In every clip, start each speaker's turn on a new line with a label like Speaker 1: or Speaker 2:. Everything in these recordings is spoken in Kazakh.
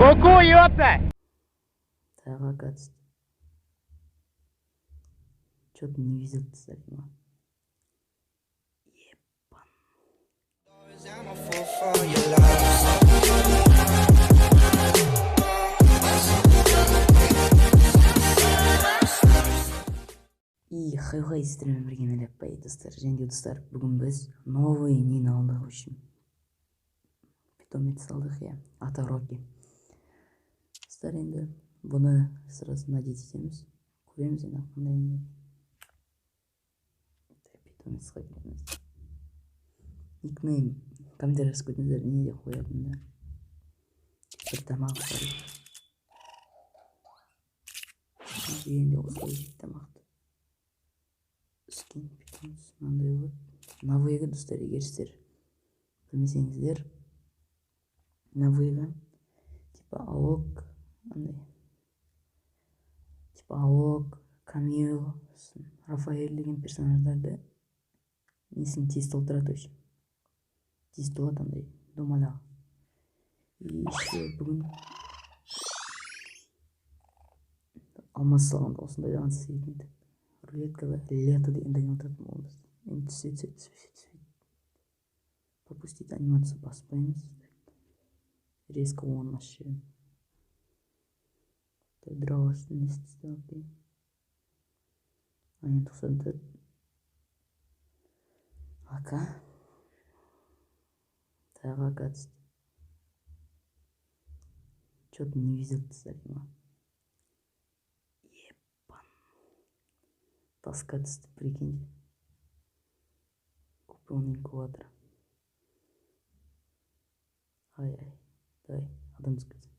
Speaker 1: Ку-ку, ёпта!
Speaker 2: Тағы АК түсті. Че-то не везет, достар, маған. Ебан.
Speaker 3: I'm a fool for your love.
Speaker 2: И хай-хай, сіздермен бірге мен Ләппай, достар. Және де, достар, бүгін біз новый нені алдық, в общем. Питомец алдық, иә. Аты Рокки. Достар, енді бұны сразу надеть етеміз. Көреміз енді қандай не. Так, питомецқа кіреміз. Никнейм комментарий жазып кетіңіздер, не деп қоятынымды. Бір тамақ бар. Дегенде осылай жейді тамақты. Скин питомец мынандай болады. Навыгі, достар, егер сіздер білмесеңіздер, навыгі типа Алок, андай типа Алок, Камил, сосын Рафаэль деген персонаждарды несін тез толтырады, в общем. Тез толады андай домалағы. И еще бүгін алмаз салғанда осындайдан істейтін едік. Рулеткада лето дегенді айналдыратын боламыз. Енді түссе түседі, түспесе түспейді. Пропустить анимацию баспаймыз. Резко он ашып жіберемін. Так, дровостың несі түсті, окей. А енді 94. АК. Тағы АК түсті. Че-то не везет, достар, маған. Ебан. Доска түсті, прикиньте. Купон инкубатора. Ай-ай, давай, адам түсіп кетсін.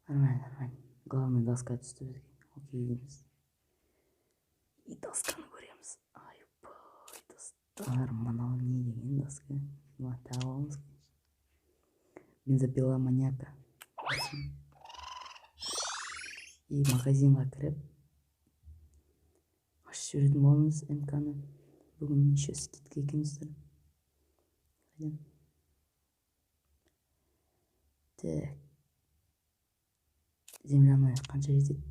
Speaker 2: Нормально, нормально. Главное, доска түсті бізге. Окей дейміз. И досканы көреміз. Айбай, достар, мынау не деген доска? Мына тағы аламыз, конечно. Бензопила маньяка. И магазинға кіріп ашып жіберетін боламыз МК-ны. Бүгін еще скидка екен, достар. Қайдан? Так. Земляной қанша жетеді?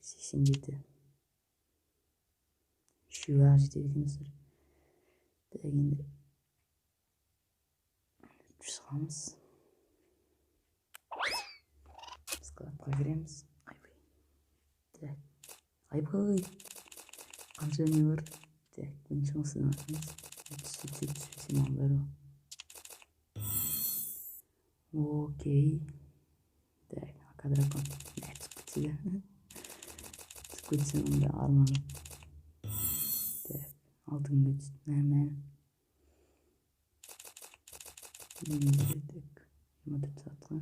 Speaker 2: 87. Үшеуі ақ жетеді екен, достар. Так, енді шығамыз. Складқа кіреміз. Айбай. Так. Айбай. Қанша не бар? Так, бірінші осыдан ашамыз. Түссе түседі, түспесе маған бәрі. Окей. Так, АК дракон. Мә, түсіп кетсе де. Түсіп кетсе онда арман. Так, алты күнге түсті. Нормально. Так, 24 сағатқа.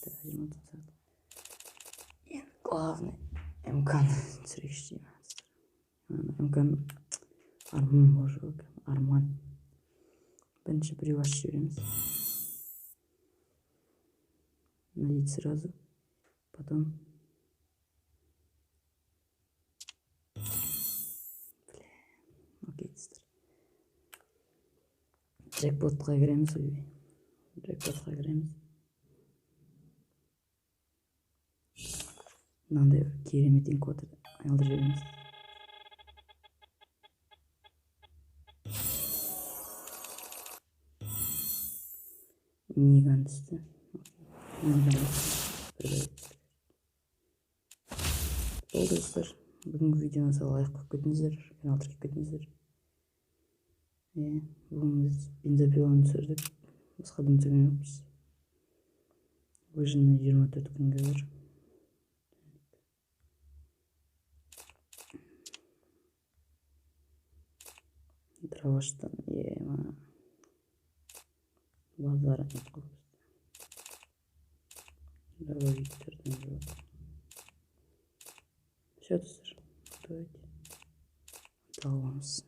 Speaker 2: Так, 24 сағат. Енді главный МК-ны түсірейікші деймін. МК-ны арман боже, арман. Бірінші біреу ашып жібереміз. Надеть сразу. Потом. Бля. Окей, достар. Джекпотқа кіреміз, ойбай. Джекпотқа кіреміз. Мынандай бір керемет инкубатор айналдырып жібереміз. Миниган түсті. Миниган түсті. Болды, достар. Бүгінгі видеоны лайк қойып кетіңіздер, канал тіркеп кетіңіздер. Бүгін біз бензопиланы түсірдік. Басқа дым түсірген жоқпыз. Выжженный 24 күнге бар. Дроваштан, ема. Базар нет қылып. Дробовиктерден жоқ. Все, достар, давайте. Табамыз.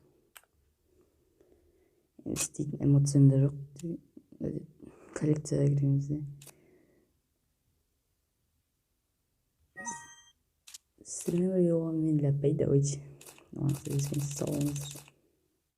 Speaker 2: Енді істейтін эмоциям да жоқ. Коллекцияға кіреміз де. Сіздермен бірге болған мен Ләппай, давайте. Сау болыңыздар.